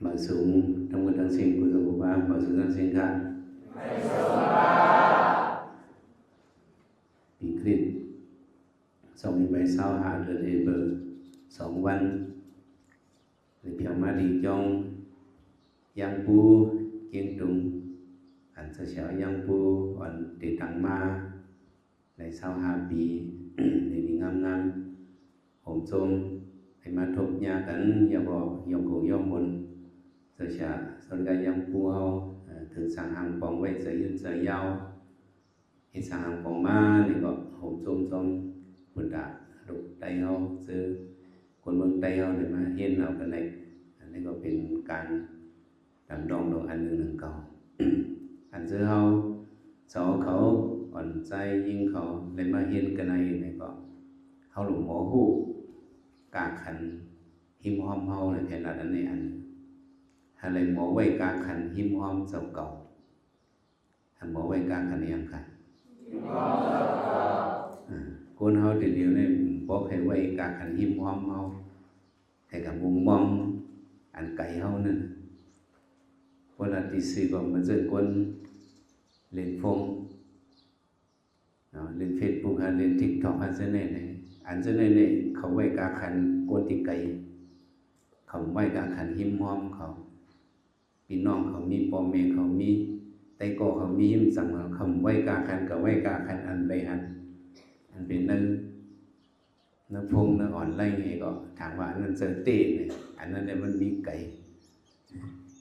ມາສູງທັງໝົດທັງສິ້ນ ຄູສົງຄູບາມາສູງທັງສິ້ນຄ່ະ. ປີຄຣິສ ສອງພັນຊາວຫ້າ ເດືອນເອເປີລ ສອງວັນ ໄດ້ພຽວມາດີຈອງ ຢາງປູ ກຽງຕຸງ ອັນເຈົ້າຊາວຢາງປູອ່ອນໄດ້ຕັ້ງມາ ໄດ້ຊາວຫ້າປີ ດີໆງາມໆ ໂຮມໂຊມ ໄດ້ມາທົບຍາກັນ ຢອກເວົ້າ ຢອກໂກ ຢອກມົນ ເຈົ້າຊາວ ສອນກາຍຢາງປູເຮົາ ເອີ ຖືກສ້າງຮ່າງປອງໄວ້ ສາຍຍືນສາຍຍາວ ເຮັດສ້າງຮ່າງປອງມານີ້ກໍໂຮມໂຊມ ຊົມ ພຸດທະລູກໄຕເຮົາ ເຈີຄົນເມືອງໄຕເຮົາໄດ້ມາຮຽນເອົາກັນໄດ້ ອັນນີ້ກໍເປັນການ ດຳດອງດອງອັນໜຶ່ງໜຶ່ງເກົ່າ ອັນເຈີເຮົາ ຊາວເຂົາ ອ່ອນຊາຍຍິງເຂົາ ໄດ້ມາຮຽນກັນໃນນີ້ກໍ ເຮົາລົງໝໍຮູ້ກາຂັນ ຮິມຮອມເຮົາໃນແຜ່ນດິນອັນນີ້ ອັນເຮົາໄດ້ໝໍໄວ້ກາຂັນ ຮິມຮອມເຈົ້າເກົ່າ ອັນໝໍໄວ້ກາຂັນຫຍັງກະ ເອີ ຄົນເຮົາແຕ່ດຽວນີ້ບໍ່ໃຫ້ໄວ້ກາຂັນ ຮິມຮອມເຮົາ ໃຫ້ກະມຸງມອງອັນໄກເຮົານັ້ນ ຄົນລະຕິດສື່ກໍມາເຊິ່ງຄົນຫຼິ້ນໂຟງເນາະ ຫຼິ້ນເຟສບຸກ ຫາຫຼິ້ນທິກຕັອກ ຫາເຊິ່ງແນວນີ້ ອັນເຊິ່ງແນວນີ້ເຂົາໄວ້ກາຂັນຄົນທີ່ໄກ ເຂົາໄວ້ກາຂັນຮິມຮອມເຂົາ ພີ່ນ້ອງເຂົາມີ ພໍ່ແມ່ເຂົາມີ ໄຕກໍເຂົາມີ ຫິມສັງເຂົາ ເຂົາໄວ້ກາຂັນ ກໍໄວ້ກາຂັນອັນໃດຫັ້ນ ອັນເປັນໃນ ໃນໂຟງໃນອອນລາຍນີ້ກໍ ຖາມວ່າອັນນັ້ນເຊີເຕ້ນີ້ ອັນນັ້ນແຫຼະມັນມີໄກ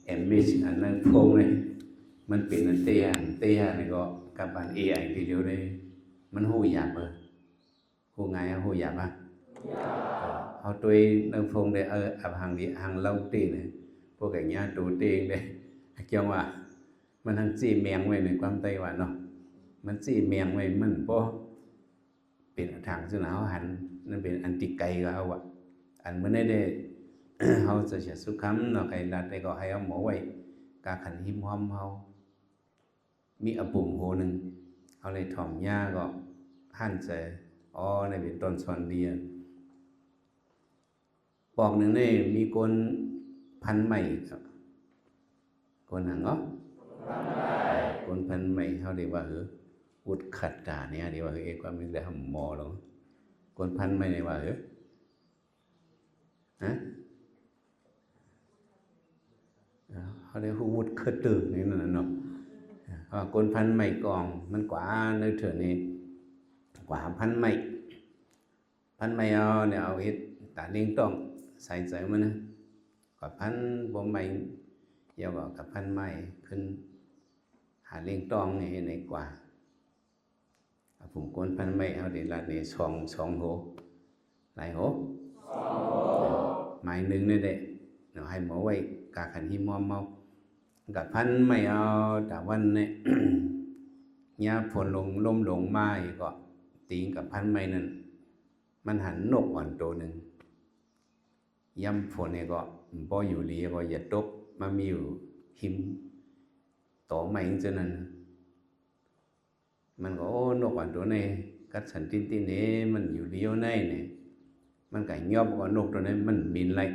ເອັມເມຈ ອັນນັ້ນໂຟງນີ້ ມັນເປັນອັນເຕ້ຫັ້ນ ເຕ້ຫັ້ນນີ້ກໍກັບອັນເອໄອທີ່ດຽວນີ້ ມັນຮູ້ຫຍາບເບີ ຮູ້ງ່າຍ ເຮົາຮູ້ຫຍາບມາ ເຮົາຕຸ້ຍໃນໂຟງໄດ້ ເອີ ອັບຫັງດີ ຫັງເລົ່າເຕ້ນີ້ ພວກກະຍາໂຕເຕ້ເດ້ ກຽງວ່າ ມັນທັງຈີ້ແມງໄວ້ໃນຄວາມໄຕ້ຫວັນເນາະ ມັນຈີ້ແມງໄວ້ ມັນບໍ່ ເປັນທາງຊື່ນະ ເຮົາຫັນ ນັ້ນເປັນອັນຕິໄກກວ່າເຮົາອະ ອັນມື້ນີ້ເດ້ ເຮົາຈະເສຍສຸຄຳເນາະ ໄກລັດໄດ້ກໍໃຫ້ເຮົາໝໍໄວ້ກາຂັນຮິມຮອມເຮົາ ມີອາປຸມໂຫໜຶ່ງ ເຮົາໄດ້ຖອມຍາກໍຫັນໃຈ ອໍ ໄດ້ເປັນຕົ້ນສ່ວນດີ ປອກໜຶ່ງນີ້ມີກົນພັນໄມ້ ກົນຫຍັງເນາະ ກົນພັນໄມ້ ເຮົາເອີ້ນວ່າ ຫື ອຸດຂັດຕານີ້ ເອີ້ນວ່າ ເອີ ຄວາມໝາຍແລ້ວໝໍລະ ກົນພັນໄມ້ນີ້ວ່າ ຫື ຮະ ເຮົາໄດ້ຮູ້ວຸດເຄີເຕີນີ້ນັ້ນນະເນາະ ເພາະວ່າກົນພັນໄມ້ກອງ ມັນກວ່າໃນເທື່ອນີ້ ກວ່າພັນໄມ້ ພັນໄມ້ເອົານີ້ ເອົາເຮັດຕາເລງຕ້ອງ ໃສ່ໃຈມັນນະ ກະພັນບົວໄມ້ ແລ້ວກໍກະພັນໄມ້ຂຶ້ນ ຫາເລງຕ້ອງນີ້ໃຫ້ໄດ້ກວ່າ ອາ ຜົມກົນພັນໄມ້ເຮົາໄດ້ລັດນີ້ ສອງ ສອງໂຫ ຫຼາຍໂຫ ສອງໂຫ ໝາຍໜຶ່ງນີ້ແຫຼະເນາະ ໃຫ້ໝໍໄວ້ກາຂັນຮິມຮອມເຮົາ ກະພັນໄມ້ເອົາຕາວັນນີ້ ຍາມຝົນລົງ ລົມລົງມານີ້ກໍ ຕີງກັບພັນໄມ້ນັ້ນ ມັນຫັນນົກອ່ອນໂຕໜຶ່ງ ຍາມຝົນນີ້ກໍບໍ່ຢູ່ດີ ກໍຢ່າຕົກ ມາມີຢູ່ຮິມຕໍໄມ້ຈັ່ງຊີ້ນັ້ນ ມັນກໍ ໂອ້ ນົກອັນໂຕນີ້ກັດສັນຕິນຕິນເດ ມັນຢູ່ດີຢູ່ໃນນີ້ ມັນກໍຫຍອບເອົານົກໂຕນີ້ ມັນບິນໄລ່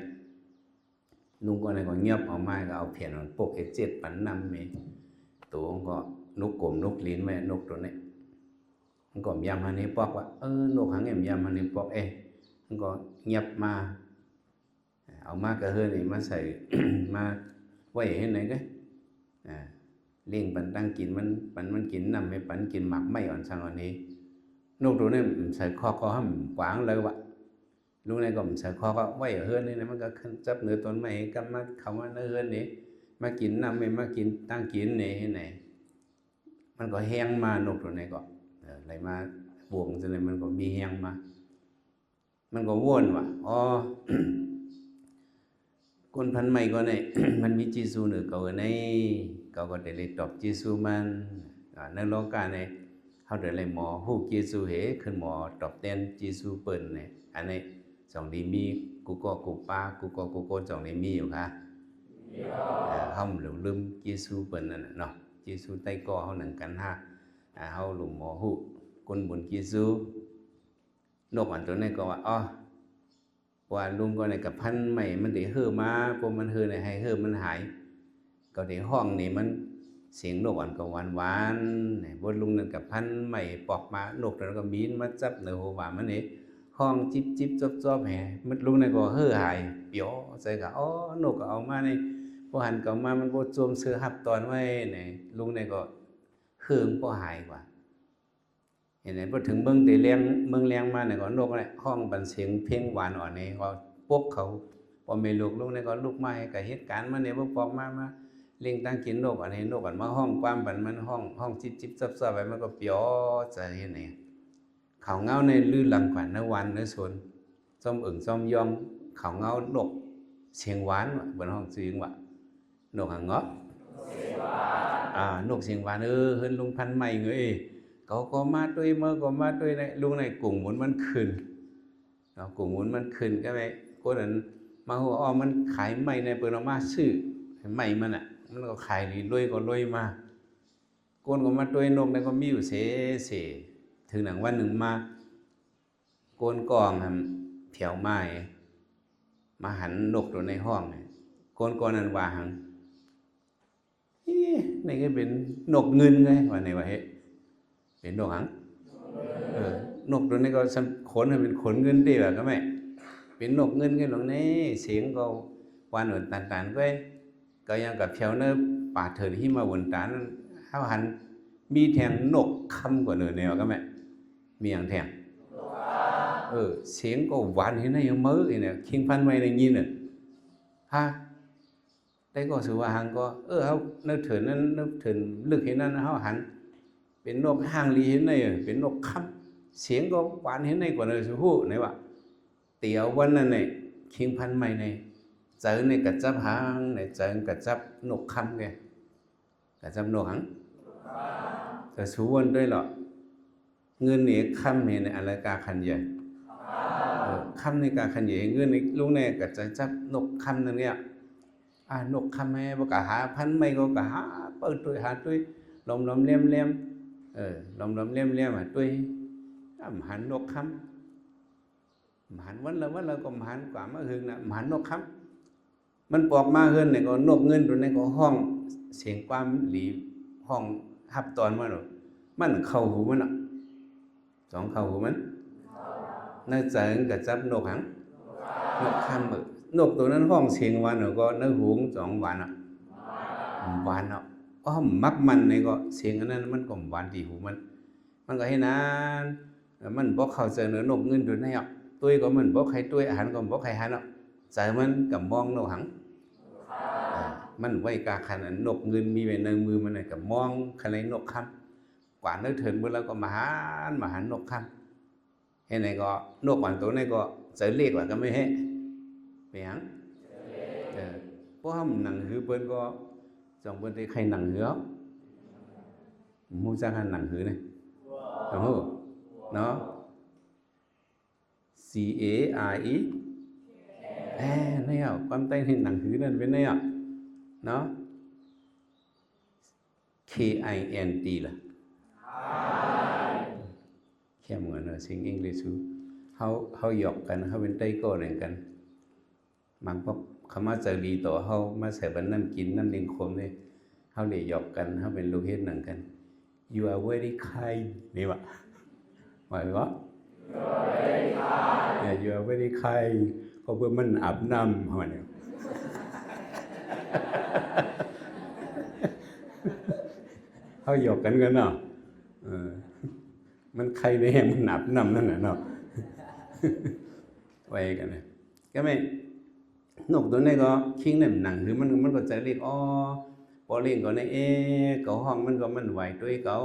ນຸ່ງກໍນັ້ນກໍຫຍອບເອົາໄມ້ ກໍເອົາແຜ່ນມັນປົກເຮັດເຈັດປັນນ້ຳເມ ໂຕກໍນົກກົມນົກຫຼິ້ນໄວ້ ນົກໂຕນີ້ ມັນກໍຢາມຫັນເຫັນປອກວ່າ ເອີ ນົກຫັນແອມຢາມຫັນເຫັນປອກເອ ມັນກໍຫຍັບມາ ເອົາມາກະເຮີນີ້ມາໃສ່ ມາໄວ້ເຮັດໃດເດ້ ອາ ລ້ຽງປັນຕັ້ງກິນ ມັນ ປັນມັນກິນນ້ຳ ໃຫ້ປັນກິນໝາກໄມ້ອ່ອນສັງອັນນີ້ ນົກໂຕນີ້ໃສ່ຄອກກໍຫ້ຳກວາງເລີຍວ່າ ລຸງໃນກໍໃສ່ຄອກກໍໄວ້ເຮືອນນີ້ນະ ມັນກໍຂຶ້ນຈັບເໜືອຕົ້ນໄມ້ ກັບມາ ເຂົ້າມາໃນເຮືອນນີ້ ມາກິນນ້ຳ ມາກິນຕັ້ງກິນນີ້ ເຮັດໃດ ມັນກໍແຮງມາ ນົກໂຕນີ້ກໍ ເອີ ໄລ່ມາວງຈັ່ງໃດ ມັນກໍມີແຮງມາ ມັນກໍວົນວ່າ ອໍ ຄົນພັນໄມ້ກ່ອນນີ້ ມັນມີເຈຊູເໜີເຂົາໃນ ເຂົາກໍໄດ້ເລີຍຕອບເຈຊູມັນ ອາ ໃນໂລການີ້ ເຮົາໄດ້ເລີຍໝໍຮູ້ເຈຊູເຫ ຄືໝໍຕອບແທນເຈຊູເພິ່ນນີ້ ອັນນີ້ ສອງດີມີ ກູກໍກູປາ ກູກໍກູໂກນ ສອງດີມີຢູ່ຄ່ະ ເຮົາບໍ່ລືມເຈຊູເພິ່ນນັ້ນນະເນາະ ເຈຊູໄຕ້ກໍເຮົາໜັງກັນຫາ ອາ ເຮົາລົງໝໍຮູ້ກຸນບຸນເຈຊູ ນົກອັນໂຕນີ້ກໍວ່າ ອໍ ເພາະວ່າລຸງກໍໄດ້ກະພັນໄມ້ມັນໄດ້ເຫີມາ, ພວກມັນເຫີໃນໄຮ່ເຫີມັນຫາຍ, ກໍໄດ້ຮ້ອງນີ້ມັນ ສຽງນົກອັນກໍຫວານໆ. ບົດລຸງນັ້ນກະພັນໄມ້ປອກມາ, ນົກນັ້ນກໍບິນມາຈັບໃນຫົວໝາກມັນເດ, ຮ້ອງຈິບໆຈອບໆໃຫ້ ລຸງນັ້ນກໍເຫີຫາຍ, ປຽວໃສ່ກະ, ອໍ ນົກກໍເອົາມານີ້, ບໍ່ຫັນກໍເອົາມາ, ມັນບໍ່ໂຈມເຊີຮັບຕອນໄວ້ນີ້. ລຸງນີ້ກໍເຫີມັນກໍຫາຍກວ່າ. ເຫັນໃດ ພໍເຖິງເມືອງແລງ ເມືອງແລງມານີ້ກໍນົກນັ້ນຮ້ອງປັນສຽງເພງຫວານອ່ອນນີ້ ເວົ້າປົກເຂົາ ພໍ່ແມ່ລູກ. ລຸງນີ້ກໍລຸກມາ ໃຫ້ກະເຮັດການມັນນີ້ ບໍ່ປອກມາ ມາເລັ່ງຕັ້ງກິນນົກອັນນີ້. ນົກອັນມາຮ້ອງຄວາມປັນມັນ ຮ້ອງ ຮ້ອງຈິບໆຈອບໆໄປ, ມັນກໍປຽວໃຈເຮັດນີ້. ເຂົາເຫງົາໃນລືຫຼັງກວ່າ ໃນວັນໃນສວນ ຊອມເອີ່ງຊອມຢອງ ເຂົາເຫງົານົກສຽງຫວານ ເພິ່ນຮ້ອງຊື່ຫຍັງວະ? ນົກຫຍັງເງາະ? ນົກສຽງຫວານ. ອ່າ ນົກສຽງຫວານ. ເອີ ເຮືອນລຸງພັນໄມ້ເອີຍ, ເຂົາກໍມາຕົວຍ ເຂົາກໍມາຕົວຍ. ລຸງໃນກຸງໝູນມັນຂຶ້ນເນາະ, ກຸງໝູນມັນຂຶ້ນ ກໍແມ່ນຄົນນັ້ນມາຮູ້ ອໍ ມັນຂາຍໄມ້ໃນ ເພິ່ນເອົາມາຊື້ໄມ້ມັນນະ, ມັນກໍຂາຍດີ ລວຍກໍລວຍມາ. ຄົນກໍມາຕົວຍນົກໃນກໍມີຢູ່ເສເສ. ເຖິງໜັງວັນໜຶ່ງມາ ໂກນກອງຫັ້ນແຜວມາ ມາຫັນນົກໂຕໃນຮ້ອງ. ໂກນກອງນັ້ນວ່າຫຍັງ? ເອີ ນີ້ຄືເປັນນົກເງິນເລີຍ ວ່ານີ້ວ່າ. ເຮັດ ເປັນນົກຫຍັງ? ເອີ ນົກໂຕນີ້ກໍສຳ ຂົນໃຫ້ເປັນຂົນເງິນຕິວ່າ ກໍແມ່ນເປັນນົກເງິນກັນຫຼວງນີ້. ສຽງກໍຫວານຫວນຕານໆ ກໍ ກໍຍັງກັບແຖວໃນປ່າເທີນຫິມະວົນຕານ ເຮົາຫັນມີແທ່ງນົກຄຳກວ່າເນີແນວ ກໍແມ່ນ ມີຫຍັງແທ່ງ? ເອີ ສຽງກໍຫວານເຫັນໃນມືນີ້ ຄີງພັນໄມ້ໄດ້ຍິນ ຮະ ແຕ່ກໍຊື່ວ່າຫຍັງກໍ ເອີ ເຮົາໃນເທີນນັ້ນ ໃນເທີນເລິກເຫັນນັ້ນ ເຮົາຫັນເປັນນົກຮ່າງດີເຫັນໃນ ເປັນນົກຄຳ ສຽງກໍຫວານເຫັນໃນກວ່າເນີ ສຸຮູ້ໃນວ່າ. ຕຽວວັນນັ້ນແຫຼະ ຄີງພັນໄມ້ໃນ ໃຈໃນກະຈັບຫາງ ໃນໃຈກະຈັບນົກຄຳແກ ກະຈັບນົກຫຍັງ? ກະສູວນດ້ວຍເລາະ. ເງິນນີ້ຄຳເຫັນອັນລະກາຄັນໃຫຍ່ ເອີ ຄຳນີ້ກາຄັນໃຫຍ່ ເງິນນີ້ລຸງແນ່ກະຈະຈັບນົກຄຳນັ້ນແຫຼະ. ອ່າ ນົກຄຳແມ່ບໍ່ກະຫາພັນໄມ້ກໍກະຫາເປີດຕົວຫາຕົວ ຫຼອມໆແຫຼມໆ ເອີ ຫຼອມໆແຫຼມໆຫາຕົວ ອຳຫັນນົກຄຳ ມາຫັນວັນລະວັນລະກໍມາຫັນກວ່າມາຫຶງນະ ມາຫັນນົກຄຳ. ມັນປອກມາເຮືອນນີ້ກໍນົກເງິນໂຕນັ້ນກໍຮ້ອງສຽງຄວາມດີ ຮ້ອງຮັບຕອນມາໂລດ ມັນເຂົ້າຫູມັນນະ ສອງເຂົ້າຫູມັນ ໃນໃຈມັນກະຈັບນົກຫຍັງ? ນົກຄຳ. ເອີ ນົກໂຕນັ້ນຮ້ອງສຽງຫວານແລ້ວກໍໃນຫູສອງຫວານນະ ຫວານເນາະ. ເພາະມັກມັນນີ້ກໍສຽງອັນນັ້ນມັນກໍຫວານທີ່ຫູມັນ ມັນກໍເຮັດນັ້ນ ມັນບໍ່ເຂົ້າໃຈເນີ ນົກເງິນໂຕນັ້ນ ຕົວຍກໍມັນບໍ່ໃຄ່ຕົວຍ ຫັນກໍບໍ່ໃຄ່ຫັນເນາະ ໃຈມັນກໍມອງນົກຫຍັງ? ເອີ ມັນໄວ້ກາຄັນ ອັນນົກເງິນມີໄວ້ໃນມືມັນນະ ກໍມອງຄັນໄລນົກຄຳ ກວາດໃນເຖິນເບິ່ງແລ້ວກໍມາຫັນ ມາຫັນນົກຄຳ. ເຮັດໃດກໍນົກຫວານໂຕນັ້ນກໍໃຈເລກວ່າກໍແມ່ນເຮັດ ເປັນຫຍັງ? ເອີ ພວກເຮົາໜັງຫືເພິ່ນກໍ ສອງເພິ່ນໄດ້ໃຄ່ໜັງຫື ຮູ້ຈັກຫາໜັງຫືນີ້ ຮູ້ເນາະ? C A R E ແອ ແນວຄວາມໃຕ້ເຫັນໜັງຫືນັ້ນເປັນແນວເນາະ K I N T ລະ ແຄມກັນເນາະ ຊິງ English ເຮົາ ເຮົາຫຍອກກັນ ເຮົາເປັນໄຕ້ກໍແລ້ງກັນ ບາງພວກເຂົາມາໃຈດີຕໍ່ເຮົາ ມາໃສ່ບັນນ້ຳກິນ ນ້ຳເລງຂົມເດ້ ເຮົາເລີຍຫຍອກກັນ ເຮົາເປັນລູກເຮັດໜັງກັນ You are very kind ນີ້ຫວາ ວ່າບໍ່? You are very kind. Yeah, you are very kind. ເພາະເພິ່ນມັນອາບນ້ຳ ເຮົາວ່າແນວ ເຮົາຫຍອກກັນກັນເນາະ ເອີ ມັນໄຄແຮງ ມັນອາບນ້ຳນັ້ນນະເນາະ ໄວ້ກັນນະ ກໍແມ່ນ ນົກໂຕນີ້ກໍ ຄິງນັ້ນໜັງຫືມັນ ມັນກໍໃຈເລກ ອໍ ພໍລ້ຽງກໍໃນເອ ເຂົາຮ້ອງມັນກໍມັນໄຫວໂຕເອເຂົາ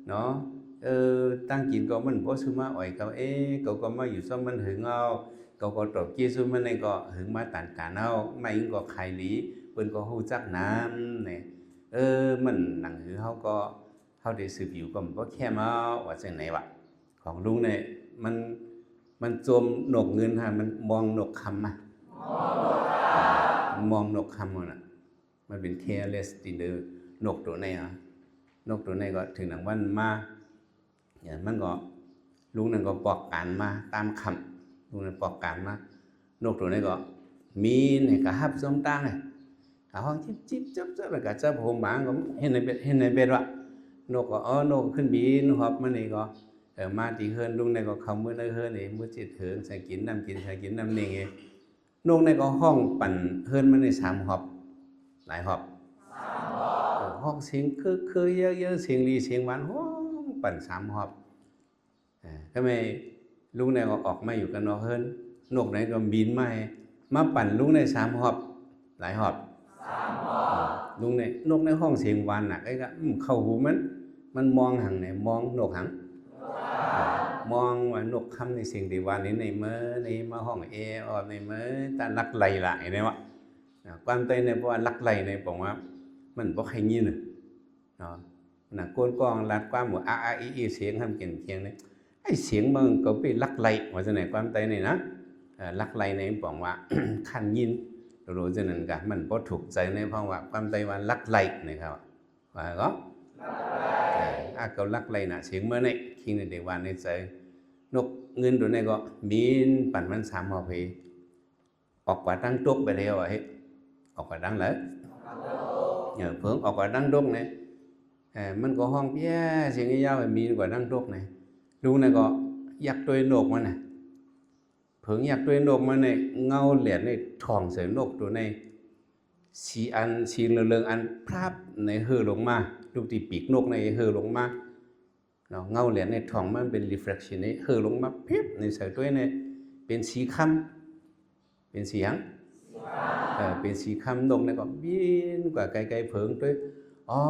ເນາະ ເອີ ຕັ້ງກິນກໍມັນບໍ່ຊື້ມາອອຍເຂົາເອ ເຂົາກໍມາຢູ່ຊອມມັນຫຶງເອົາ ເຂົາກໍຕອບກີ້ຊຸມມັນນີ້ກໍຫຶງມາຕານການເອົາ ໄມ້ມັນກໍຂາຍດີ ເພິ່ນກໍຮູ້ຈັກນຳນີ້ ເອີ ມັນໜັງຫືເຮົາກໍ ເຮົາໄດ້ສືບຢູ່ກໍບໍ່ແຄມເອົາ ວ່າຈັ່ງໃດວະ ຂອງລຸງນີ້ ມັນ ມັນໂຈມນົກເງິນຫາ ມັນມອງນົກຄຳມາ ມອງນົກຄຳຫັ້ນນະ ມັນເປັນ careless ຕິເດີ ນົກໂຕນີ້ ນົກໂຕນີ້ກໍເຖິງໜັງວັນມາ ມັນກໍ ລຸງນັ້ນກໍປອກການມາຕາມຄ່ຳ ລຸງນັ້ນປອກການມາ ນົກໂຕນັ້ນກໍບິນໃຫ້ກະຮັບສົມຕາງ ກະຮ້ອງຈິບໆຈັບໆ ແລ້ວກະຈັບຫົວໝາກະເຮັດໃຫ້ເປັດ ເຮັດໃຫ້ເປັດວ່າ ນົກກໍ ເອີ ນົກຂຶ້ນບິນຮອບມານີ້ກໍ ເອີ ມາທີ່ເຮືອນລຸງນີ້ກໍເຂົ້າມາໃນເຮືອນນີ້ ມື້ຈິດເຖິງ ໃສ່ກິນນ້ຳກິນ ໃສ່ກິນນ້ຳນີ້ ນົກນີ້ກໍຮ້ອງປັ່ນເຮືອນມານີ້ສາມຮອບ ຫຼາຍຮອບ ເອີ ຮ້ອງສຽງເຄີໆເຍີ້ຍໆ ສຽງຫຼີສຽງຫວານ ຮ້ອງປັ່ນສາມຮອບ. ເອີ ທຳໄມລຸງແນວກໍອອກມາຢູ່ກັນນອກເຮືອນ ນົກແນວກໍບິນມາໃຫ້ ມາປັ່ນລຸງແນວສາມຮອບ ຫຼາຍຮອບ ສາມຮອບ ເອີ ລຸງແນວ ນົກແນວຮ້ອງສຽງຫວານນະ ໄອ້ກະ ອືມ ເຂົ້າຫູມັນ ມັນມອງຫຍັງແນ ມອງນົກຫຍັງ ມອງວ່ານົກຄຳນີ້ສຽງດີຫວານນີ້ ໃນເມີ ໃນມາຮ້ອງແອອອດໃນເມີ ຕາລັກໄຫຼລະ ເຫັນໄດ້ວະ ນະ ຄວາມໃຕ້ໃນ ເພາະວ່າລັກໄຫຼໃນ ປອງວ່າມັນບໍ່ໃຄ່ຍິນ ເນາະ ນະ ກົນກອງລັດຄວາມວ່າ ອາ ອາ ອີ ອີ ສຽງຄຳແກ່ນຄຽງນີ້ ໄອ້ສຽງມັນກໍໄປລັກໄຫຼ ວ່າຊັ້ນນະ ຄວາມໃຕ້ໃນນະ ເອີ ລັກໄຫຼໃນປອງວ່າຄັນຍິນ ໂດຍສະນັ້ນກະມັນບໍ່ຖືກໃຈໃນ ເພາະວ່າຄວາມໃຕ້ວ່າລັກໄຫຼນະຄັບ ວ່າກໍ ເອີ ອາ ກໍລັກໄຫຼນະ ສຽງເມີໃນ ຄິງໃນໄດ້ວ່າໃນໃຈ ນົກເງິນໂຕນັ້ນກໍບິນປັ່ນມັນສາມຮອບເພ ອອກກວ່າທາງຕົກໄປແລ້ວ ເຮັດ ອອກກວ່າທາງໃດ ເອີ ເພິ່ງອອກກວ່າທາງຕົກນີ້ ເອີ ມັນກໍຮ້ອງເພຍ ສຽງຍາວໆ ບິນກວ່າທາງຕົກນີ້ ລຸງນັ້ນກໍຢາກໂຕຍນົກມັນນະ ເພິ່ງຢາກໂຕຍນົກມັນນີ້ ເງົາແຫຼດນີ້ທ່ອງໃສ່ນົກໂຕນີ້ ສີອັນ ສີເຫຼືອງໆ ອັນພາບໃນເຫີລົງມາ ຢູ່ທີ່ປີກນົກນີ້ເຫີລົງມາ ເນາະ ເງົາແຫຼດໃນທ້ອງມັນເປັນ reflection ນີ້ ເຫີລົງມາເພັບໃນໃສ່ຕົວນີ້ ເປັນສີຄຳ ເປັນສີຫຍັງ? ເອີ ເປັນສີຄຳ. ນົກນັ້ນກໍບິນກວ່າໄກໆ ເຜິງຕົວ ອໍ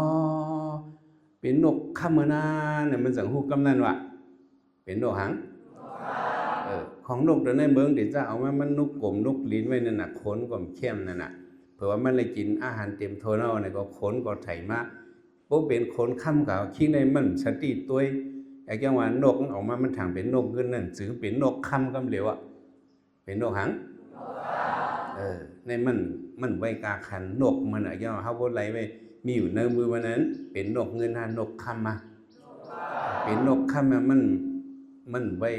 ເປັນນົກຄຳຫັ້ນນາ ມັນຈັ່ງຮູ້ກຳນັ້ນວ່າ ເປັນນົກຫຍັງ? ເອີ ຂອງນົກຕົວນັ້ນເບິ່ງ ເດຈະເອົາມາ ມັນນົກກົມນົກລີນໄວ້ນັ້ນນະ ຂົນກໍແຄມນັ້ນນະ ເພາະວ່າມັນໄດ້ກິນອາຫານເຕັມຖ້ວຍແລ້ວ ແລ້ວກໍຂົນກໍໄຖມາ ບໍ່ເປັນຂົນຄຳຂາວ ຄິງໃນມັນສະຕິຕົວ ຢາກຈັ່ງວ່ານົກມັນອອກມາ ມັນທັງເປັນນົກເງິນນັ້ນ ຈຶ່ງເປັນນົກຄຳກຳຫຼຽວອະ ເປັນນົກຫຍັງ? ເອີ ໃນມັນ ມັນໄວ້ກາຄັນນົກມັນນະ ຢ່າງເຮົາບໍ່ໄລ່ໄວ້ ມີຢູ່ໃນມືມັນນັ້ນ ເປັນນົກເງິນຫານົກຄຳມາ ເປັນນົກຄຳມາ ມັນ ມັນໄວ້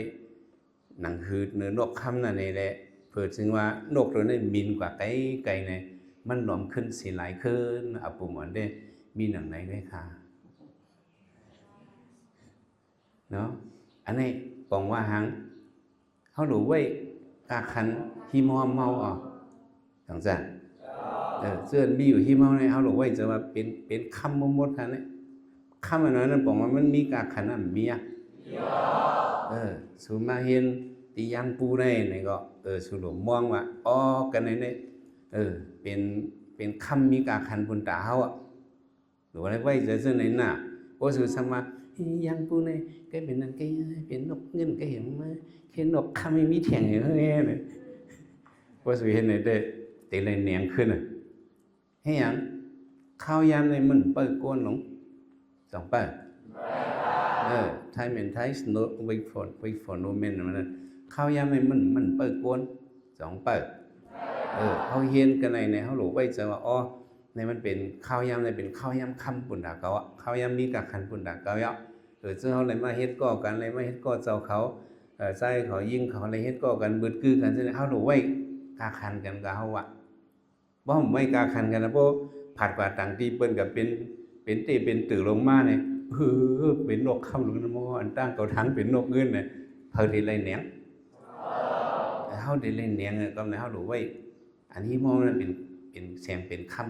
ໜັງສືເນື້ອນົກຄຳນັ້ນນີ້ແຫຼະ ເພິ່ນຈຶ່ງວ່ານົກໂຕນັ້ນບິນກວ່າໄກໆ ແນ່ ມັນລວມຂຶ້ນຊິຫຼາຍຂຶ້ນ ອາປຸມອອນເດ້ ມີໜັງໃນໄດ້ຄ່າ ເນາະ. ອັນນີ້ປອງວ່າຫາງ ເຮົາຫຼູໄວ້ກາຄັນຫິມຫ້ອມເຮົາເອົາ ຈັ່ງຊັ້ນ ເອີ ເຊິ່ງມີຢູ່ຫິມເຮົານີ້ ເຮົາຫຼູໄວ້ຈະວ່າເປັນ ເປັນຄຳໝົດໆ ຫັ້ນແຫຼະ ຄຳອັນນັ້ນປອງວ່າມັນມີກາຄັນນຳເມຍ ເອີ ສູມາຮຽນຕິຍັງປູໃນນີ້ກໍ ເອີ ສູຫຼວມມອງວ່າ ອໍ ກັນໃນນີ້ ເອີ ເປັນ ເປັນຄຳມີກາຄັນບຸນຕາເຮົາອະ ຫຼືວ່າໄວ້ໃຈເຊິ່ງໃນໜ້າ ໂອ ສູສາມາດ ເອີ ຍັງປູໃນ ກໍເປັນນັ້ນ ກໍເປັນນົກເງິນ ກໍເຫັນມາ ເຫັນນົກຄຳມີແທ່ງຢູ່ແນ່ ໂອ ສູເຫັນໃນເດ້ ເຕໄລແໜງຂຶ້ນນະ. ເຮັດຫຍັງ? ຄາວຍາມໃນມັນເປີກໂກນລົງ ສອງເປີ ເອີ time and tide no wait for wait for no man ນັ້ນ ຄາວຍາມໃນມັນ ມັນເປີກໂກນ ສອງເປີ ເອີ ເຮົາຮຽນກັນໃນ ໃນເຮົາຫຼູໄວ້ໃຈວ່າ ອໍ ໃນມັນເປັນຄາວຍາມໃນ ເປັນຄາວຍາມຄຳປຸນດາເກົ່າອະ ຄາວຍາມມີກາຄັນປຸນດາເກົ່າເນາະ ເອີ ເຊິ່ງເຮົາໄດ້ມາເຮັດກໍກັນ ໄດ້ມາເຮັດກໍເຈົ້າເຂົາ ເອີ ຊາຍເຂົາຍິງເຂົາ ໄດ້ເຮັດກໍກັນ ບຶດກືກັນ ເຊິ່ງເຮົາຫຼູໄວ້ກາຄັນກັນກະເຮົາວ່າ ບໍ່ໄວ້ກາຄັນກັນນະ ບໍ່ຜັດກວ່າຕ່າງທີ່ເພິ່ນກໍເປັນ ເປັນເຕ້ເປັນຕື້ລົງມານີ້ ເອີ ເປັນນົກຄຳລົງນະ ໝໍອັນຕ່າງເຂົາທັງເປັນນົກເງິນນະ ເຮົາໄດ້ໄລ່ແໜງ ເຮົາໄດ້ໄລ່ແໜງ ກຳໃນເຮົາຫຼູໄວ້ ອັນທີ່ໝໍນັ້ນເປັນ ເປັນແສງເປັນຄຳ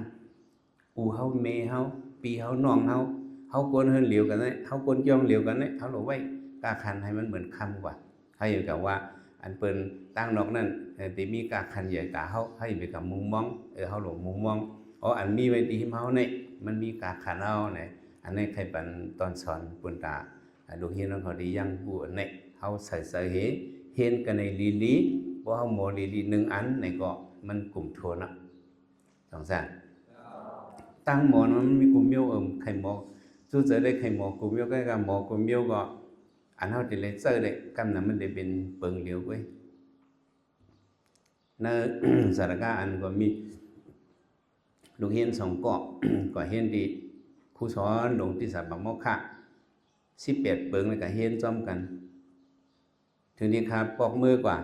ອູ່ເຮົາແມ່ເຮົາ ພີ່ເຮົານ້ອງເຮົາ ເຮົາຄົນເຮືອນລຽວກັນນະ ເຮົາຄົນຢ່ອງລຽວກັນນະ ເຮົາຫຼູໄວ້ກາຄັນໃຫ້ມັນເໝືອນຄຳກວ່າ ໃຫ້ກັບວ່າອັນເພິ່ນຕ່າງນອກນັ້ນ ເອີ ທີ່ມີກາຄັນໃຫຍ່ກວ່າເຮົາ ໃຫ້ໄປກັບມຸມມອງ ເອີ ເຮົາຫຼວງມຸມມອງ ອໍ ອັນມີໄວ້ທີ່ຫິມເຮົານີ້ ມັນມີກາຄັນເຮົານີ້ ອັນນີ້ໃຫ້ປັນຕອນສອນປຸນຕາ ອາ ລູກຮຽນຂອງເຮົາທີ່ຍັງຮູ້ອັນນີ້ ເຮົາໃສ່ໃຈເຮ ຮຽນກັນໃນລີລີ ບໍ່ເຮົາໝໍລີລີໜຶ່ງອັນນີ້ກໍມັນກຸມໂທນະ ສອງສາມ ຕັ້ງໝໍນະ ມັນມີກຸມໂຍ ເອີ ໄຂ່ໝໍ ສູ້ເຈີໄດ້ໄຂ່ໝໍກຸມໂຍ ໃກ້ກັບໝໍກຸມໂຍກໍ ອັນເຮົາຈະໄດ້ໃຊ້ໄດ້ ກຳນຳມັນໄດ້ເປັນເປິງຫຼຽວເວີຍ ໃນສາລະກາອັນກໍມີລູກຮຽນສອງກໍ ກໍຮຽນທີ່ຄູສອນລົງທີ່ສາບາໂມຄະ ສິບແປດເປິງ ແລ້ວກໍຮຽນພ້ອມກັນ ເທື່ອນີ້ຂ້າປອກມືກວ່າ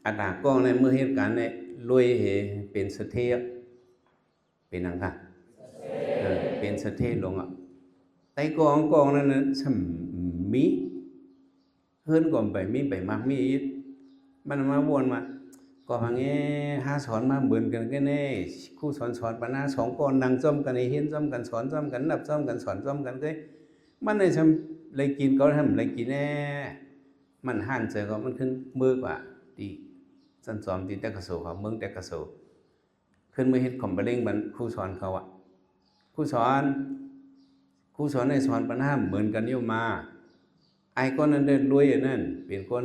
ອັດຕາກ້ອງໃນມື້ເຮັດການໃນລວຍເຫເປັນສະເຖ ເປັນຫຍັງຄະ? ເອີ ເປັນສະເຖລົງອະ. ໃຕ້ກ້ອງກ້ອງນັ້ນນະ ຊ່ຳມີ ເຮືອນກໍໄປມີ ໄປມັກມີອີກ. ມັນມາວົນມາ ກໍຫາແງ ຫາສອນມາເໝືອນກັນແນ່ ຄູສອນສອນປານນາ ສອງກ້ອງນັ່ງຈ້ອມກັນ ຮຽນຈ້ອມກັນ ສອນຈ້ອມກັນ ນັບຈ້ອມກັນ ສອນຈ້ອມກັນເລີຍ. ມັນໄດ້ຊ່ຳໄດ້ກິນ ກໍຊ່ຳໄດ້ກິນແນ່. ມັນຮ້ານເຈີກໍມັນຂຶ້ນເມືອກວ່າ ທີ່ຊັ້ນສອງ ທີ່ແຕກກະໂສ ເຂົາເມືອງແຕກກະໂສ ຂຶ້ນມາເຮັດຄອມເບເລັງບັນຄູສອນເຂົາອະ. ຄູສອນ ຄູສອນໄດ້ສອນປານນາເໝືອນກັນຢູ່ມາ. ອ້າຍຄົນນັ້ນເດີລວຍອັນນັ້ນ ເປັນຄົນ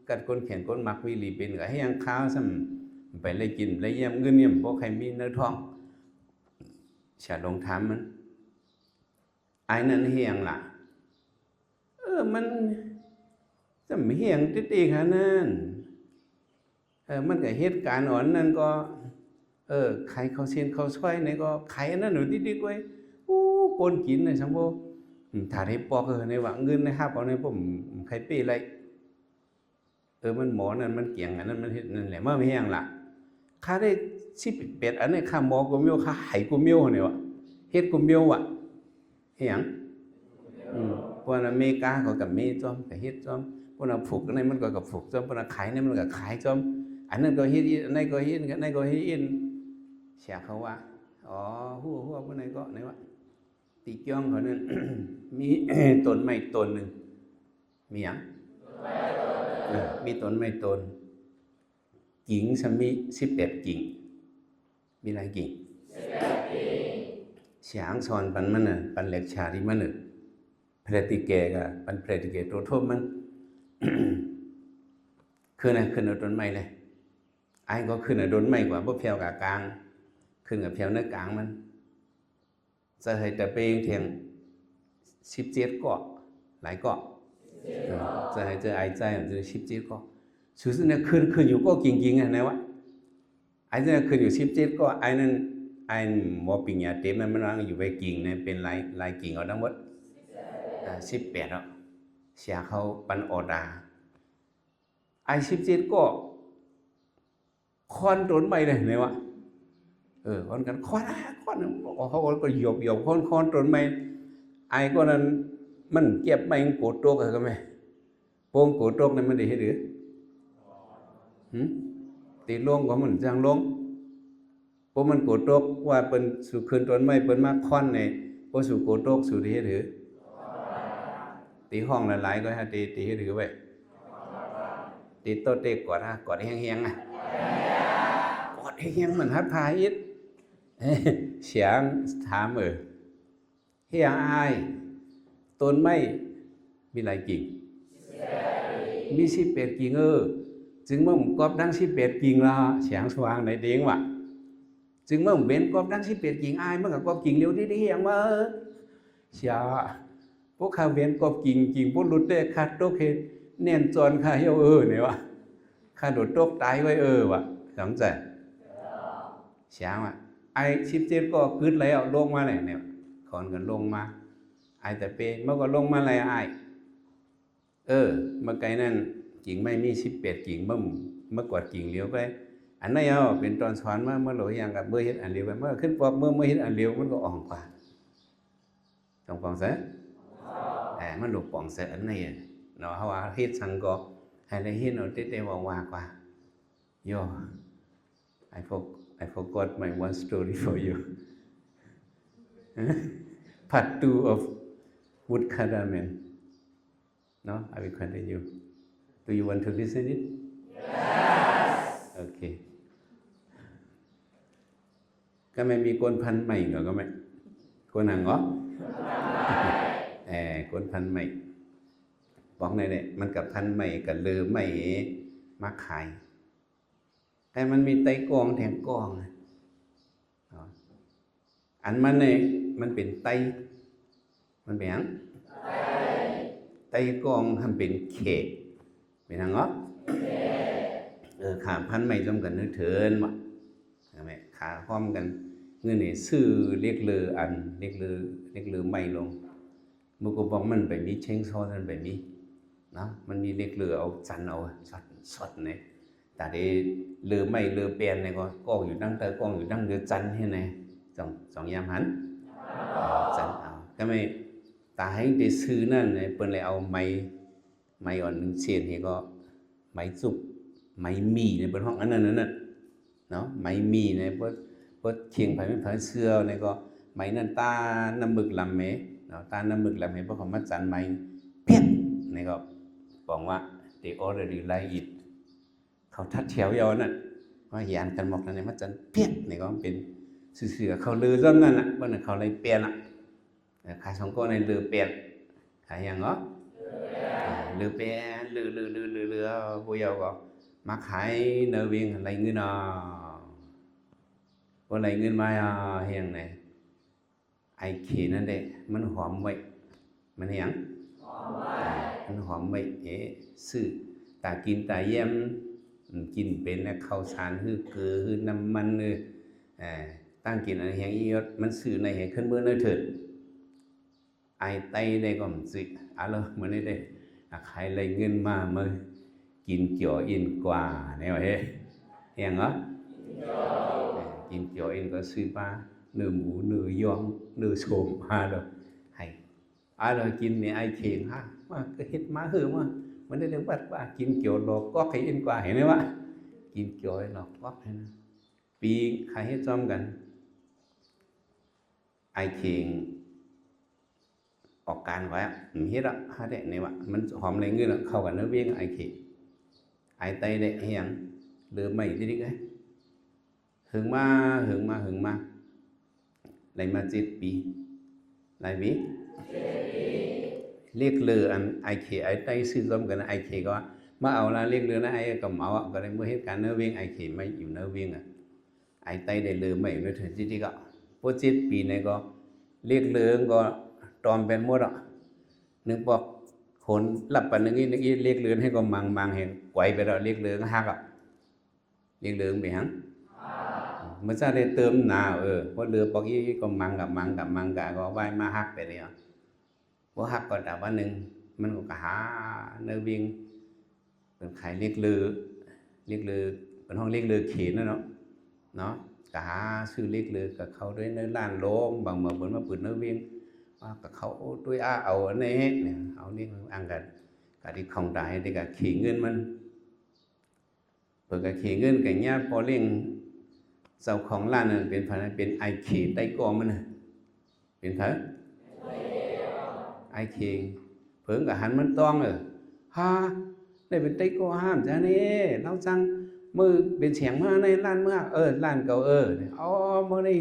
ກັດຄົນແຂນ ຄົນມັກມີຫຼີເປັນ ກໍໃຫ້ຫຍັງຄາວຊ່ຳ ໄປໄລ່ກິນໄລ່ຢ້ຽມເງິນນີ້ ບໍ່ໃຄ່ມີໃນທ້ອງ. ສາລົງຖາມມັນ ອ້າຍນັ້ນເຮັດຫຍັງລະ? ເອີ ມັນຈຳເຮັດຫຍັງຕິດໆຂະນັ້ນ. ເອີ ມັນກໍເຮັດການອັນນັ້ນກໍ ເອີ ຂາຍເຂົ້າເສັ້ນເຂົ້າຊອຍນີ້ກໍຂາຍອັນນັ້ນຢູ່ຕິດໆເວີຍ. ໂອ້ ຄົນກິນນະ ຊ່າງບໍ່ ອືມ ຖ້າໄດ້ປອກ ເອີ ໃນວ່າເງິນໄດ້ຮັບເອົາໃນ ບໍ່ໃຄ່ເປ້ໄລ່. ເອີ ມັນໝໍນັ້ນ ມັນກຽງອັນນັ້ນ ມັນເຮັດນັ້ນແຫຼະ. ມາແມ່ນຫຍັງລະ? ຂ້າໄດ້ສິບແປດອັນນີ້ ຂ້າໝໍກວ່າເມວ ຂ້າໄຫກວ່າເມວນີ້ວະ ເຮັດກວ່າເມວວະ. ເຮັດຫຍັງ? ອືມ ພວກອາເມລິກາເຂົາກໍເມຈ້ອມ ກໍເຮັດຈ້ອມ. ພວກນັ້ນຜູກອັນນີ້ ມັນກໍ ກໍຜູກຈ້ອມ. ພວກນັ້ນຂາຍນີ້ ມັນກໍຂາຍຈ້ອມ. ອັນນັ້ນກໍເຮັດອີກ ອັນນີ້ກໍເຮັດ ອັນນີ້ກໍເຮັດອີກ. ເສຍເຂົາວ່າ ອໍ ຮູ້ ຮູ້ ຜູ້ໃດເກາະ ໃນວ່າ ຕິກຽວເຂົານັ້ນ ມີຕົ້ນໄມ້ຕົ້ນໜຶ່ງ ມີຫຍັງ? ເອີ ມີຕົ້ນໄມ້ຕົ້ນ ກິ່ງຊ່ຳມີສິບແປດກິ່ງ. ມີຫຼາຍກິ່ງ? ສຽງສອນປັນມັນນະ ປັນເລັກຊາທີ່ມັນນະ ແພຣຕິເກກະ ປັນແພຣຕິເກໂຕທົບມັນ. ຂຶ້ນນະ ຂຶ້ນເອົາຕົ້ນໄມ້ເລີຍ. ອ້າຍກໍຂຶ້ນເອົາຕົ້ນໄມ້ກວ່າ ບໍ່ແຜ່ວກາກາງ ຂຶ້ນກໍແຜ່ວເນື້ອກາງມັນ. ຈະໃຫ້ຕະເປງແທ່ງສິບເຈັດເກາະ ຫຼາຍເກາະ. ເອີ ຈະໃຫ້ເຈົ້າອ້າຍຈ່າຍສິບເຈັດເກາະ. ສຸດນັ້ນຂຶ້ນ ຂຶ້ນຢູ່ເກາະກິ່ງໆຫັ້ນນະວະ. ອ້າຍນັ້ນຂຶ້ນຢູ່ສິບເຈັດເກາະ. ອ້າຍນັ້ນ ອ້າຍໝໍປະລິນຍາເຕັມນັ້ນ ມັນວ່າຢູ່ໄປກິ່ງນະ ເປັນຫຼາຍ ຫຼາຍກິ່ງເອົາທັງໝົດ ອາ ສິບແປດເນາະ. ເສຍເຂົາປັນອໍດາ ອ້າຍສິບເຈັດເກາະ ຄ້ອນຕົ້ນໄມ້ເລີຍ ເຫັນບໍ່? ເອີ ຄ້ອນກັນ ຄ້ອນ ຄ້ອນ ເຂົາກໍຢອບໆ ຄ້ອນ ຄ້ອນຕົ້ນໄມ້. ອ້າຍກໍນັ້ນ ມັນເກັບໄມ້ ມັນໂກຕົກ ເອີ ກໍແມ່ ໂປ່ງໂກຕົກນີ້ ມັນໄດ້ເຮັດຫຼື? ຫື? ຕິລົງກໍມັນຈັ່ງລົງ. ພວກມັນໂກຕົກວ່າເພິ່ນ ສູຂຶ້ນຕົ້ນໄມ້ ເພິ່ນມາຄ້ອນນີ້ ພວກສູໂກຕົກ ສູໄດ້ເຮັດຫື? ຕິຮ້ອງຫຼາຍໆ ກໍຫາຕິ ຕິເຮັດຫືໄວ້? ຕິໂຕເຕກອດຫາ ກອດແຮງໆ ນະ ກອດແຮງໆ ມັນຫັດພາອິດ. ສຽງຖາມ ເອີ ເຮັດຫຍັງອ້າຍ? ຕົ້ນໄມ້ມີຫຼາຍກິ່ງ? ມີສິບແປດກິ່ງ. ເອີ ຈຶ່ງມາກອບດັງສິບແປດກິ່ງລະ ສຽງສວ່າງໃນເດງວະ. ຈຶ່ງມາເປັນກອບດັງສິບແປດກິ່ງ. ອ້າຍ ມັນກໍກອບກິ່ງຫຼຽວນີ້ ເຮັດຫຍັງວະ? ເສຍ ພວກຂ້າເປັນກອບກິ່ງ ກິ່ງບໍ່ຫຼຸດແຕ່ ຂ້າຕົກເຮັດແໜ້ນຈອນຂ້າເຫ່ວ ເອີ ນີ້ວະ ຂ້າໂດດຕົກຕາຍໄວ້ ເອີ ວະ ສັງໃຈ. ສຽງວ່າ ອ້າຍສິບເຈັດກໍກຶດແລ້ວ ລົງມາແລ້ວ ນີ້ ຂອນກັນລົງມາ. ອ້າຍຕາເປ ມັນກໍລົງມາແລ້ວອ້າຍ. ເອີ ເມື່ອໄກນັ້ນກິ່ງໄມ້ມີສິບແປດກິ່ງ ມັນມາກວາດກິ່ງຫຼຽວໄປ. ອັນໃດເອົາເປັນຕອນສອນມາ ມາໂຫຼຫຍັງກັບເມືອເຮັດອັນຫຼຽວໄປ ມາຂຶ້ນປອກເມືອ ມາເຮັດອັນຫຼຽວ ມັນກໍອ່ອງກວ່າ. ຕ້ອງປອງໃສ ເອີ ມັນໂຫຼປອງໃສອັນໃດເນາະ. ເຮົາວ່າເຮັດສັງກໍໃຫ້ໄດ້ເຮັດເອົາແຕ່ ແຕ່ວ່າວ່າກວ່າ. Yo, I for- I forgot my one story for you. Part two of Wood Cardamom. No, I will continue. Do you want to listen it? Yes. Okay. ກະແມ່ນມີກົນພັນໄມ້ກໍ ກໍແມ່ນ ກົນຫຍັງເກາະ? ເອີ ກົນພັນໄມ້ ບອກແນ່ໆ ມັນກະພັນໄມ້ ກະເລີໄມ້ມາຂາຍ. ແຕ່ມັນມີໄຕ້ກອງແທງກອງ ອັນມັນນີ້ມັນເປັນໄຕ້ ມັນເປັນຫຍັງ? ໄຕ້ກອງຫັ້ນເປັນແຂກ ເປັນຫຍັງເນາະ? ເອີ ຂາພັນໄມ້ຮ່ວມກັນເທີນ ເຫັນບໍ່? ແມ່ນຂາພ້ອມກັນ ເງິນນີ້ຊື້ເຫຼັກເລີອັນ ເຫຼັກເລີ ເຫຼັກເລີໄມ້ລົງ. ມື້ກ່ອນບອກມັນໄປມີເຊັງຊໍນັ້ນໄປມີເນາະ ມັນມີເຫຼັກເລີເອົາຈັນເອົາຊັອດ ຊັອດນີ້ ຕາເດເລີໄມ້ເລີແປນນີ້ກໍ ກ້ອງຢູ່ຕັ້ງເທິງ ກ້ອງຢູ່ຕັ້ງເດີຈັນເຫັນໄດ໋ ສອງ ສອງຍາມຫັນ ຈັນເອົາ ກໍແມ່ນຕາແຮ່ງເດຊື່ນັ້ນ ເພິ່ນເລີຍເອົາໄມ້ ໄມ້ອ່ອນໜຶ່ງເຊນເຮັດກໍໄມ້ຈຸບ ໄມ້ໝີ່ນີ້ເພິ່ນຮ້ອງອັນນັ້ນ ອັນນັ້ນເນາະ ໄມ້ໝີ່ນີ້ ບໍ່ ບໍ່ຄຽງໃຜແມ່ນໃຜເຊື່ອນີ້ກໍໄມ້ນັ້ນຕ້ານນ້ຳມຶກລຳແມ່ເນາະ ຕ້ານນ້ຳມຶກລຳແມ່ ເພິ່ນກໍມາຈັນໄມ້ ເພຍງ ນີ້ກໍປອງວ່າ they already like it ເຂົາທັດແຖວຢູ່ນັ້ນ ມາຫຍານກັນໝົດນັ້ນ ມາຈັນ ເພຍງ ນີ້ກໍມັນເປັນຊື່ໆ ເຂົາເລີຊ້ຳນັ້ນນະ ເພິ່ນເຂົາໄລ່ແປນລະ ເອີ ຂາຍສອງກ້ອນໃນເລີແປນ ຂາຍຫຍັງເນາະ ເລີແປນ ເລີ ເລີ ເລີ ເລີ ເລີ ຜູ້ເຍົາກໍມາຂາຍໃນວຽງ ໄລ່ເງິນເອົາ ບໍ່ໄລ່ເງິນມາເຮັດຫຍັງໃດ ໄອເຄນັ້ນເດ້ ມັນຫອມໄວ້ ມັນເຮັດຫຍັງ ມັນຫອມໄວ້ ເອີ ຊື້ຕາກິນຕາແຢມ ກິນເປັນແລ້ວ ເຂົ້າສານ ຄືເກືອ ຄືນ້ຳມັນ ເອີ ຕັ້ງກິນອັນແຮງອີ່ຍອດ ມັນຊື້ໃນແຮງຂຶ້ນເບິ່ງໃນເທີດ ອາຍໄຕ້ໄດ້ກໍມັນຊື້ ອາລະ ມື້ນີ້ໄດ້ ອາ ຂາຍໄລ່ເງິນມາ ມາກິນຈໍອິນກວ່າ ແນວເຮັດ ແຮງເນາະ ກິນຈໍອິນກໍຊື້ປາ ເນື້ອໝູ ເນື້ອຢອງ ເນື້ອໂສມ ອາລະ ໃຫ້ ອາລະ ກິນນີ້ ອາຍເຄງ ຫາ ມາ ກໍເຮັດມາເຫີມາ ມັນໄດ້ວັດວ່າກິນຈໍຫຼອກກອກໃຫ້ອິນກວ່າ ເຫັນໄດ໋ວະ ກິນຈໍຫຼອກກອກໃຫ້ນະ ປີຂາຍເຮັດຊ້ອມກັນ ອາຍເຄງ ອອກການໄວ້ ເຮັດລະ ຫາແດະນີ້ວະ ມັນຫອມໄລ່ເງິນລະ ເຂົ້າກັນເນີ ວຽງອາຍເຄ ອາຍໄຕ້ໄດ້ເຮັດຫຍັງ ເລີໄມ້ຕິດໆ ເຮີງມາ ເຮີງມາ ເຮີງມາ ໄລ່ມາເຈັດປີ ຫຼາຍປີ ເລກເລີ ອັນອາຍເຄ ອາຍໄຕ້ຊື້ຊ້ອມກັນ ອາຍເຄກໍວ່າ ມາເອົາລະ ເລກເລີນະ ອາຍກໍເອົາ ກໍໄດ້ເມືອເຮັດການເນີ ວຽງອາຍເຄ ມາຢູ່ເນີ ວຽງອະ ອາຍໄຕ້ໄດ້ເລີໄມ້ມາເທື່ອທີ່ ທີ່ກໍ ພໍເຈັດປີນີ້ກໍ ເລກເລີກໍຕອມແປນໝົດອະ ໜຶ່ງປອກ ໂຂນລັບປານໜຶ່ງອີກ ເລກເລີໃຫ້ກໍມັງ ມັງໃຫ້ໄກວໄປແລ້ວ ເລກເລີຫັກອະ ເລກເລີໄປຫຍັງ ເມື່ອຊາໄດ້ເຕີມໜາ ເອີ ພໍເລີປອກອີກກໍມັງກະມັງກະມັງກະ ກໍວ່າຍມາຫັກໄປແລ້ວ ບໍ່ຮັກກໍຕາມວ່າໜຶ່ງ ມັນກໍຫາໃນວຽງ ເພິ່ນຂາຍເລກເລີ ເລກເລີ ເພິ່ນຮ້ອງເລກເລີເຂນນະເນາະ ເນາະ ກໍຫາຊື້ເລກເລີກັບເຂົາດ້ວຍໃນຮ້ານໂລງ ບາງເມື່ອເພິ່ນມາເປີດໃນວຽງ ວ່າກັບເຂົາດ້ວຍ ອາ ເອົາອັນນີ້ ເອົາເລກອັງກັນ ກະທີ່ຂອງຕາເຮັດໄດ້ກະເຂເງິນມັນ ເພິ່ນກະເຂເງິນກະຍາດພໍລ້ຽງ ເຈົ້າຂອງຮ້ານນັ້ນເປັນໃຜ ເປັນອ້າຍເຂໄຕ້ກໍມັນນະ ເປັນໃຜ ອ້າຍເຂ ເພິ່ນກະຫັນມັນຕ້ອງ ເອີ ຫາ ໄດ້ເປັນໄຕ້ກໍຫ້າມຈະແນ່ ລາວສັ່ງມື້ເປັນແສງມາໃນຮ້ານເມືອ ເອີ ຮ້ານເກົ່າ ເອີ ອໍ ມື້ນີ້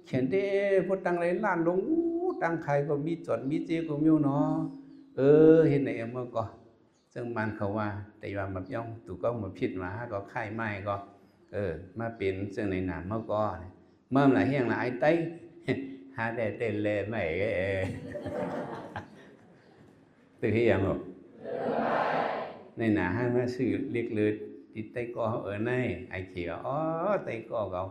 ແຂນເດ້ ບໍ່ຕັ້ງໄດ້ຮ້ານລົງ ຕັ້ງຂາຍກໍມີຈອດມີເຈກໍມີເນາະ ເອີ ເຮັດໃນເມືອກໍ ເຊິ່ງບ້ານເຂົາວ່າ ແຕ່ວ່າມາຢ້ອງຕູກອງມາຜິດມາຫາກໍຂາຍໄມ້ກໍ ເອີ ມາເປັນເຊິ່ງໃນນາມເຮົາກໍ ເມື່ອລະແຮງລະອາຍໄຕ້ ຫາແດ່ແຕ່ແລໄມ້ ເອີ ຕຶກເຮັດຫຍັງບໍ ໃນໜ້າຫາມາຊື້ເລກເລີຕິດໄຕ້ກໍເຮົາ ເອີ ໃນ ອາຍເຂວ່າ ອໍ ໄຕ້ກໍເຂົາ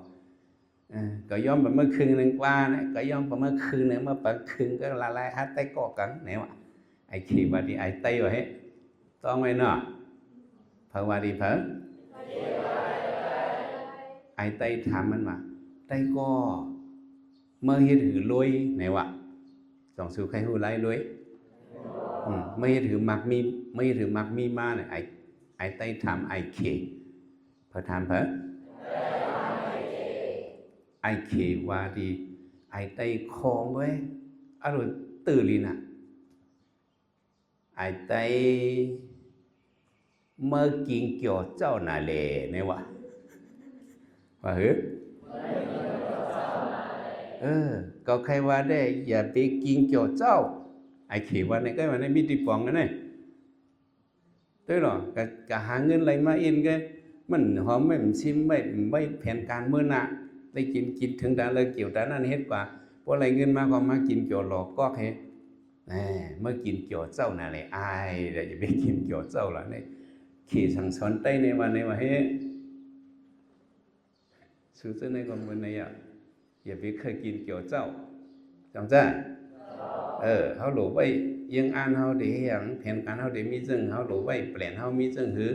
ເອີ ກໍຍອມປະເມີນຄຶ່ງໜຶ່ງກວ່ານະ ກໍຍອມປະເມີນຄຶ່ງໜຶ່ງ ມາປະຄຶ່ງກໍລະລາຍຫາໄຕ້ກໍກັນແນວ ອາຍເຂວ່າຕິ ອາຍໄຕ້ວ່າເຮັດ ຕ້ອງໄວ້ເນາະ ເພິ່ນວ່າຕິ ເພິ່ນ ອາຍໄຕ້ຖາມມັນວ່າ ໄຕ້ກໍ ເມີເຮັດຫືລວຍ ແນວ ສອງສູໄຄຮູ້ລາຍລວຍ ອືມ ເມີເຮັດຫືມັກມີ ເມີເຮັດຫືມັກມີມາ ອາຍ ອາຍໄຕ້ຖາມອາຍເຂ ເພິ່ນຖາມເພິ່ນ ອາຍເຂວ່າຕິ ອາຍໄຕ້ຂອງເວີຍ ອາໂລ ຕື່ນລີນະ ອາຍໄຕ້ ເມີກິນຈໍເຈົ້ານະແລ ແນວ ວ່າ ວ່າ ເຮີ ເອີ ກໍໃຄວ່າແດ່ ຢ່າໄປກິນຈໍເຈົ້າ ອາຍເຂວ່າ ໃນກໍວ່າໃນມີຕິປອງກັນນະ ເອີ ເນາະ ກະ ກະຫາເງິນໄລ່ມາເອັນກະ ມັນຫອມໄວ້ ມັນຊິມໄວ້ ໄວ້ແຜນການມື້ໜ້າ ໄດ້ກິນ ກິນເຖິງຕາເລີກກ່ຽວຕານັ້ນເຮັດກວ່າ ພໍໄລ່ເງິນມາກໍມາກິນຈໍຫຼອກກອກເຮັດ ແໝ ມາກິນຈໍເຈົ້ານະແລ ອາຍ ຢ່າໄປກິນຈໍເຈົ້າລະ ນີ້ ເຂສັ່ງສອນໄຕ້ໃນວ່າ ໃນວ່າເຮັດ ສູດເຈົ້າໃນຄວາມເໝິນໃນ ຢ່າ ຢ່າໄປເຄີຍກິນຈໍເຈົ້າ ຈັ່ງຊັ້ນ ເອີ ເຮົາໂຫຼໄວ້ ເອີ ງານເຮົາເດ ຫຍັງ ແຜນການເຮົາເດ ມີເຊິ່ງ ເຮົາໂຫຼໄວ້ ແປນເຮົາມີເຊິ່ງ ຄື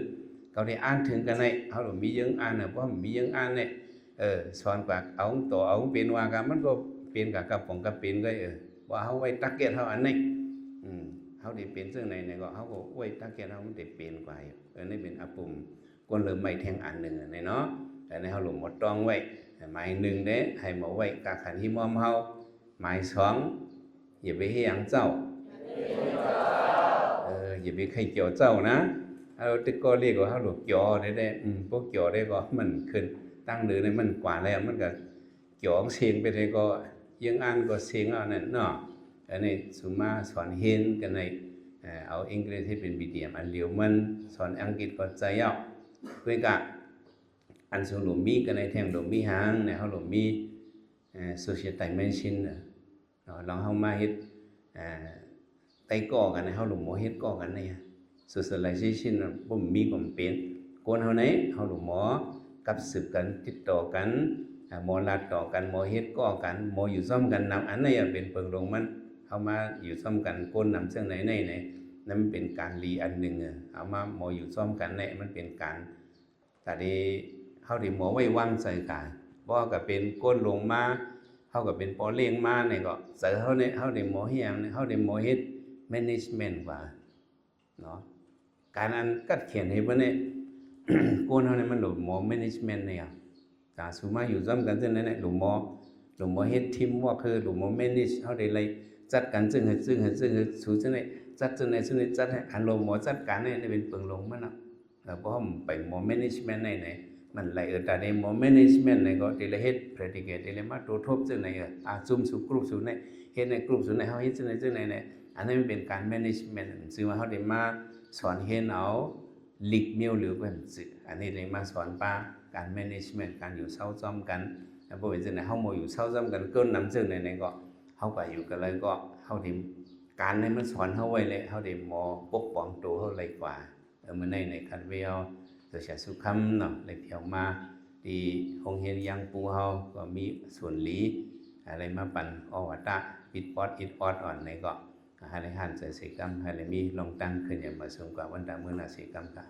ເຂົາໄດ້ອ່ານເຖິງກັນໄດ້ ເຮົາກໍມີເຢິງອ່ານນະ ບໍ່ມີເຢິງອ່ານເດ້ ເອີ ສອນກວ່າເອົາຕົວເອົາເປັນວ່າກັນ ມັນກໍເປັນກະກັບປອງກັບເປັນກໍ ເອີ ວ່າເຮົາໄວ້ຕັກແກດເຮົາອັນນີ້ ອືມ ເຮົາໄດ້ເປັນຈັ່ງໃດນີ້ກໍ ເຮົາກໍໄວ້ຕັກແກດເຮົາ ມັນໄດ້ເປັນກວ່າຢູ່ ເອີ ນີ້ເປັນອາປຸມ ກົ້ນເລີ່ມໄມ້ແທ່ງອັນໜຶ່ງອັນນີ້ເນາະ ອັນນີ້ເຮົາລົມບໍ່ຕ້ອງໄວ້ ໝາຍໜຶ່ງເດ້ ໃຫ້ມາໄວ້ກາກຂັນທີ່ມອມເຮົາ ໝາຍສອງ ຢ່າໄປເຮັດຫຍັງເຈົ້າ ເອີ ຢ່າໄປໄຂ່ກ່ຽວເຈົ້ານະ ເຮົາແຕ່ກໍເລີຍກວ່າເຮົາຫຼົບກ່ຽວໄດ້ແດ່ ອືມ ບໍ່ກ່ຽວໄດ້ກໍມັນຂຶ້ນຕັ້ງເດີນີ້ມັນກວ່າແລ້ວ ມັນກໍກ່ຽວເຊັງໄປໄດ້ກໍຍັງອ່ານກໍເຊັງເອົານັ້ນເນາະ ອັນນີ້ສຸມາສອນຮຽນກັນໃນ ເອີ ເອົາອັງກິດເຮັດເປັນມີດຽມອັນລຽວມັນ ສອນອັງກິດກໍໃຈເອົາ ເພາະກະ ອັນສູນລົມມີກັນໃນແທ່ງລົມມີຫາງໃນເຮົາລົມມີ ເອີ social dimension ເນາະ ລອງເຮົາມາເຮັດ ເອີ ໄຕ້ກໍກັນໃນເຮົາລົມບໍ່ເຮັດກໍກັນໃນ socialization ນະ ບໍ່ມີກໍບໍ່ເປັນ ຄົນເຮົາໃນເຮົາລົມບໍ່ກັບສືບກັນ ຕິດຕໍ່ກັນ ເອີ ບໍ່ລາດຕໍ່ກັນ ບໍ່ເຮັດກໍກັນ ບໍ່ຢູ່ພ້ອມກັນນຳ ອັນໃນເປັນເປິງລົງມັນ ເຮົາມາຢູ່ພ້ອມກັນ ຄົນນຳເຊິ່ງໃນໃນໃນ ນັ້ນມັນເປັນການລີອັນໜຶ່ງ ເຮົາມາບໍ່ຢູ່ພ້ອມກັນໃນ ມັນເປັນການ ຕາດີ ເຮົາໄດ້ໝໍໄວ້ວາງໃຈການ ບໍ່ກະເປັນກົ້ນລົງມາ ເຮົາກະເປັນພໍ່ລ້ຽງມານີ້ກໍ ໃຈເຮົານີ້ ເຮົາໄດ້ໝໍເຮັດຫຍັງນີ້ ເຮົາໄດ້ໝໍເຮັດ management ກວ່າເນາະ ການອັນກັດແຂນໃຫ້ເພິ່ນນີ້ ກົ້ນເຮົານີ້ມັນໂດນໝໍ management ແລ້ວ ກາສູ່ມາຢູ່ຮ່ວມກັນເຊິ່ງນັ້ນແຫຼະ ໂດນໝໍ ໂດນໝໍເຮັດ team work ຄືໂດນໝໍ manage ເຮົາໄດ້ໄລ່ຈັດການເຊິ່ງ ເຊິ່ງ ເຊິ່ງ ສູ່ຈັ່ງໃດ ຈັດຈັ່ງໃດ ຈັ່ງໃດ ຈັດໃຫ້ ອັນໂດນໝໍຈັດການນີ້ ໄດ້ເປັນເປິງລົງມັນເນາະ ເອີ ເພາະເຮົາໄປໝໍ management ໃນໃນ ມັນໄລ່ເອີ ຕາໄດ້ໝໍ management ໃນກໍໄດ້ລະເຮັດ predicate ໄດ້ລະມາໂຕທົບຈັ່ງໃດ ເອີ ອາ ຊຸມສູ່ group ສູ່ໃນ ເຮັດໃນ group ສູ່ໃນ ເຮົາເຮັດຈັ່ງໃດຈັ່ງໃດໃນ ອັນນັ້ນມັນເປັນການ management ຊື່ວ່າເຮົາໄດ້ມາສອນຮຽນເອົາ ລິກມ້ຽວຫຼືເພິ່ນຊື່ ອັນນີ້ໄດ້ມາສອນປາການ management ການຢູ່ເຊົາຊ້ອມກັນ ແລ້ວບໍ່ເປັນຈັ່ງໃດ ເຮົາບໍ່ຢູ່ເຊົາຊ້ອມກັນ ເກີນນຳເຊິ່ງໃດໃນກໍ ເຮົາກໍຢູ່ກັນເລີຍກໍ ເຮົາໄດ້ ການໃນມັນສອນເຮົາໄວ້ແລ້ວ ເຮົາໄດ້ໝໍປົກປ້ອງໂຕເຮົາໄດ້ກວ່າ ເອີ ມື້ໃນໃນຄັນແວວ ໂຕຊາສຸຄຳເນາະ ໄດ້ພຽວມາທີ່ໂຮງຮຽນຢ່າງປູເຮົາ ກໍມີສ່ວນດີ ອາ ໄດ້ມາປັນອໍວະຕະ ປິດປອດອິດອອດອ່ອນໃນກໍ ໃຫ້ໄດ້ຮັນໃຈເສກຳ ໃຫ້ໄດ້ມີລົງຕັ້ງຂຶ້ນຢ່າງມາສູງກວ່າວັນຕາມື້ໜ້າເສກຳກະ